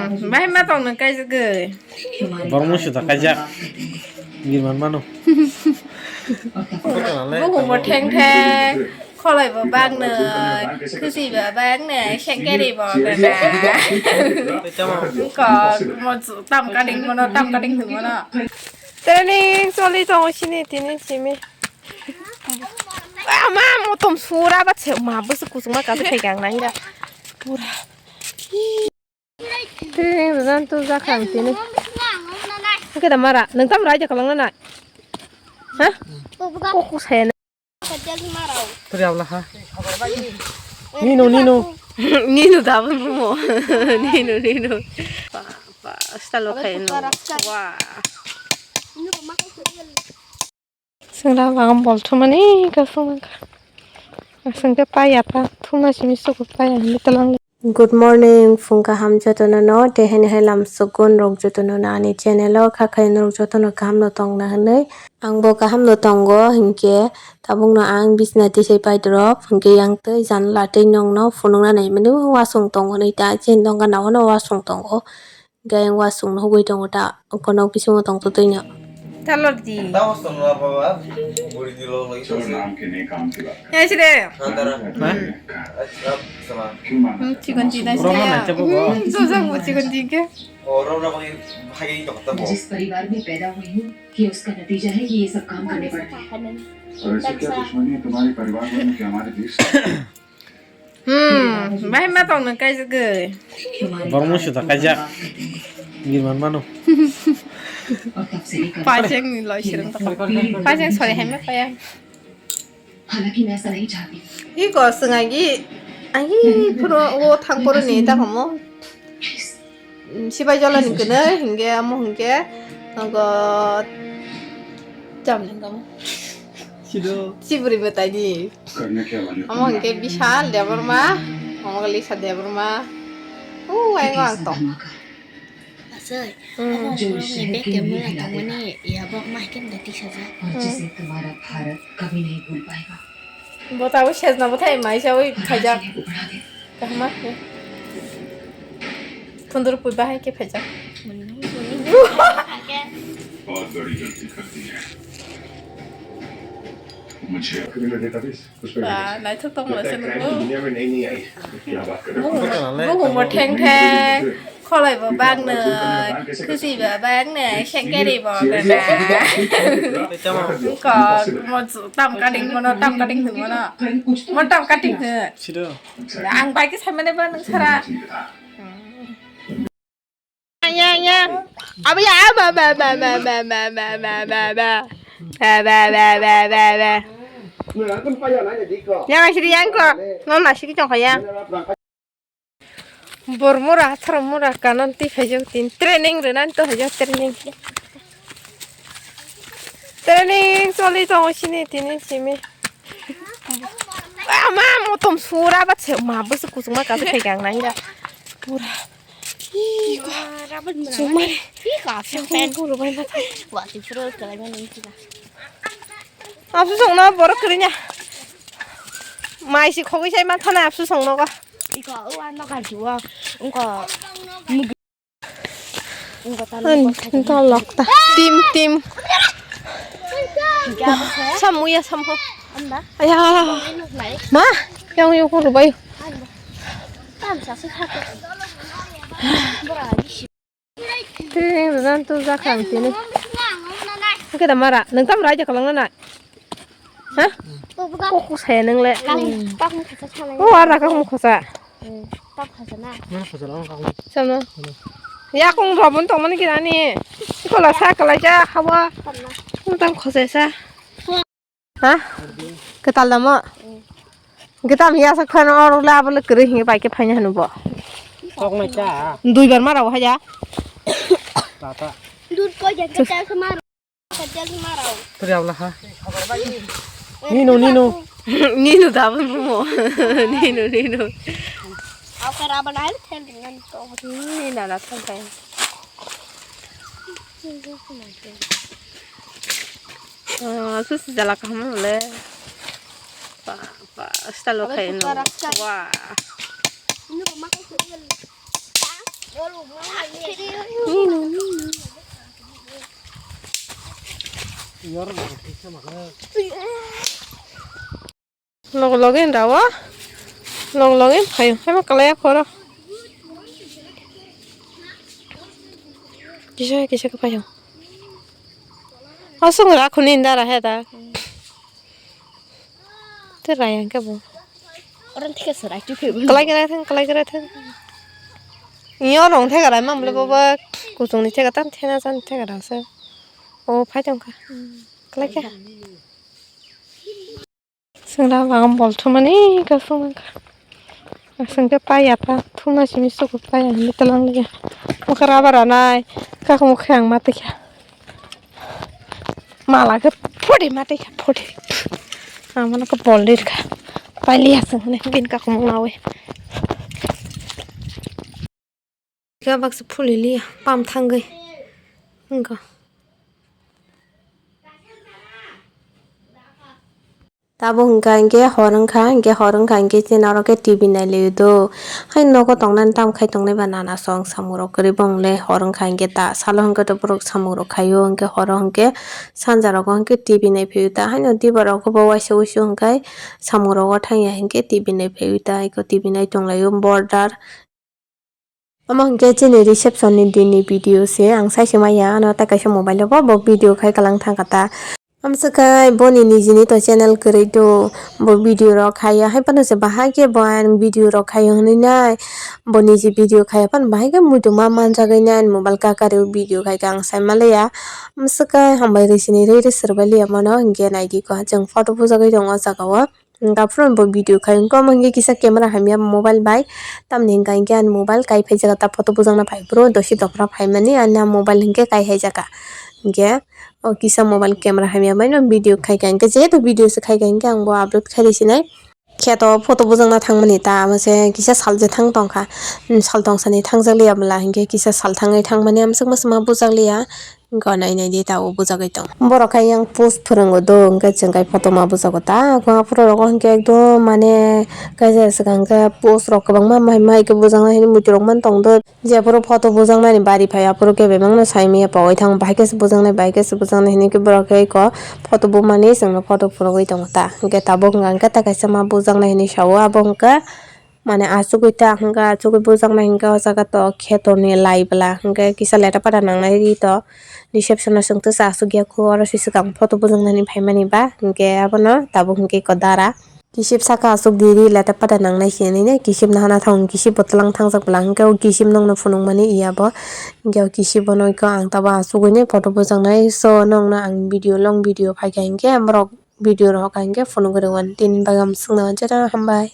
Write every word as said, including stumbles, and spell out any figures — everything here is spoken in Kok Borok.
Bahai ma tong nang kaijagwi. Borok muisu da kaijak. Birman mano. Bukumo theng theng, kholai bo bang nai, khwswi bo bang nai, sengkeri bo bang nai. Kok mo tam kading mono, tam kading mono. Training choli tongo sini tini simi. Ama motom sura ba se ma bwswk kuchukma kasu khai gang nang ya. Pura. Training rwna tu jakha ang tini. Oke da mara, nang tam rai jakha langna nai. Ha? Kok kok saya na. Turi abla ha. Nino nino. Nino da bun mo. Nino nino. Pa pa stalo khai no. Wah. Sengla bagam bol thumani ka sung ka. Sengke pa ya pa thuma simi suku pa ya ni talang. Good morning, phung kaham jotono no, teheni hai lam sugun rok jotono no ani channel o kha khai norok jotono kaham no tongna hinwi. Ang bo kaham no tongo, hinkhe tabuk no ang bisna tisai pai dorop, hinkhe yang twi janla twi nong no phunukna nai mani wasung tongo nai ta, chini dongka nao no wasung tongo. Gayeng wasung no hugui tongo ta, kono bisingo tong totoi no. Talor di. Tao song la baba, buri di lo lagi. Ya sih deh. Antara. Hmm, chicken tina sih ya. Hmm, susah buat chicken tina. Orang orang pakai pakai itu kata. जिस परिवार में पैदा हुई हूँ, ये उसका नतीजा है कि ये सब काम करने पड़ते हैं। और ऐसी क्या दुश्मनी है तुम्हारे परिवार वालों की हमारे बीच? Hmm, bahai ma tong nang kaijagwi. Borok muisu da kaijak. Birman mano. Paiseng ni loi sirang ta. Paiseng sori hai ma paya. हालांकि मैं ऐसा नहीं चाहती। Iko swngai gi, agi phuru o thang phuru ni ta komo. Sibai jola ni kwnwi hinkhe amo hinkhe nogo chamling kamo. Sido. Sibri bwtai di. Amo hinkhe Bishal Debbarma, amo Lisa Debbarma. O, ai ang tong. Asai, hmm. Amo borokni bag khe mula tongmani, ya bok ma hinkhe da tisajak. Hmm. Bo tabuk sejna bwthai maisa ui phaijak. Kahma khe. Thundur pui bahai khe phaijak. बहुत बड़ी गलती कर दी है। मुझे Ba, naithok tongma se nukgo. दुनिया में नई नई आई। क्या बात कर रहे हो? Bukumo theng theng, kholai bo bang nai, khwswi bo bang nai, sengkeri bo bang nai. Kok mo tam kading mono, tam kading hwn mono. Mo tam kading hwn. Sido. Ang bai khe saimani ba nwng sara. Yang, yang, yang. Abo ya, ba, ba, ba. Ba, ba, ba, ba. Yang asli yang ko. Mama asli chong kaya. Bor mura, thar mura, kanan ti khayo tin. Training renan to khayo training. Training choli tongo sini tini simi. Ama motom sura ba se ma bwswk kuchukma kasu khai gang nang ya. Pura. Ih, ko. Chumari. Ih, ka, yang pen. Pura bai ma thai. Wa, ti pura kalai ma nang kina. Absu song na borok kirinya. Mai si khogwi sai ma thana absu song nogo. Iko, o ano ka juwa. Ungko. Ungko talo. An, ungko lokta. Tim, tim. Samu ya, samu. Anda. Aya. Ino lai. Ma, yang yung ko rubai. Anda. Tam sa su thak. Bora, Training rwna tu jakha ang tini. Oke da mara, nang tam rai jakha langna nai. Ha? Kok kok saya nang le. O ara ka mo khosa. Mana khosa lang ka mo. Sama. Ya kong robon tong mani kira ni. Iko la sa kala ja hawa. Tam khosa sa. Ha? Kwtal damo? Kwtal hiya sa khano oro le abo le kwrwi hinwi bai khe phaina hwnwi bo. Tok nai cha. Duibar mara o haya. Tata. Dud ko jeng ke cha se maro. Ka jeng maro. Turi abla ha. Nino, nino. Nino da bun mo. Nino, nino. Au ka ra banai thel ngan to. Ni na na thel thel. Ah, susu jala kaham le. Pa, pa, stalo khai no. Wah. Log login rawa. Log login phayo. Hema kalaya khoro. Kisa kisa khayo. Asung rakhuni indara heda. Te rayang ke bo. Orang tiga serai tu ke. Kalai kira thang, kalai kira thang. Nyo rong thega rai mam le bo ba. Kutung ni thega tan thena san thega ra se. O phai tong kha. Kalai kha. Sing ra ba bol thumani ka sung kha. Sing ke pai ya ta thumna simi suku pai ya ni talang le. Mukha raba ra nai. Ka ko mukha ang ma te kha. Mala ke phodi mate kha phodi. Amano ke boldir kha. Paili asung ne bin ka khumung nawe. Kha baksa phuli liya pam thangwi. Engko. Tabuk hwnkha hinkhe hor wngkha, hinkhe hor wngkha hinkhe chini oro khe T V nai liudo. Hai nogo tongnani tamo khai tongnai ba nana song samung rok kwrwi bong le hor wngkha hinkhe ta salo hinkhe to borok samung rok khaio hinkhe horo hinkhe sanja rogo hinkhe T V nai phaiwi ta haino diba rogo bo waisa wuisu hinkhe samung rogo thangya hinkhe T V nai phaiwi ta eko T V nai tonglaio border. Omo hinkhe chini reception ni din ni video se ang sai se maya ano ta kaisa mobile o bo bo video khai kalang thang kha ta. Amswkhe boni nijini to channel kwrwi do, bo video rok khaiya, hai phano se bahai khe bo ang video rok khaio hwnwi nai, bo niji video khaiya phano bahai khe muitu ma manjagwi nai, ani mobile kakari o video khai khe ang sai manliya. Amswkhe hambai rwi sini rwi rwi swrwbai liya mano, hinkhe naidi kha chwng photo bujagwi tongo o jaga o, hinkhe aphuru bo video khai, hinkhe omo hinkhe kisa camera hamya mobile bai, tamni hinkha hinkhe ani mobile kai phai jaga ta photo bujakna phai phuru dosi dophra phaimani ani a mobile hinkhe kai hai jaga, hinkhe. O kisa mobile camera hamya bai no video khai kha, hinkhe jehetu video se khai kha, hinkhe ang bo upload khai rw sinai. Kheto photo bujakna thangmani ta amo se kisa sal je thang tongkha, sal tong sani thangjak liya bwla, hinkhe kisa sal thangwi thangmani amswk ma bujak liya, hinkhe nai nai di ta o bujagwi tong. Borok khe yang post phwrwngo do, hinkhe chwng khe photo ma bujago ta, aphuru rogo hinkhe ekdom mane kaisa swkang khe post rok kwbangma mai mai khe bujaknai hinwi muitu rok man tong do. Jephuru photo bujaknani bari phai, aphuru khe bebakno sai manya pogwi thango, bahai khe se bujaknai, bahai khe se bujaknai hinwi khe borok khe eko photo bumani chwngno photo phunugwi tongo ta. Hinkhe tabuk wngkha hinkhe ta kaisa ma bujaknai hinwi sao, abo hinkhe mane achugwi ta hinkhe achugwi bujaknai hinkhe o jaga to kheto ni lai bwla hinkhe kisa leta pada nangnai ri to reception o chwngtwsa achukya khu oro se swkang photo bujaknani phaimani ba hinkhe abono tabuk hinkhe eko dara. Kisip saka aswk diri leta pata nangnai se nini kisip nahana thang kisip bo twlang thangjak bwla hwnkhe o kisip nokno phunukmani iya bo hwnkhe o kisip bono eko ang tabuk aswk hwnwi photo bwchaknai so nokno ang video long video phaikha hwnkhe borok video rohorkha hwnkhe phunugwi rwmani tini bagwi ang swkna hwnkhe hambai.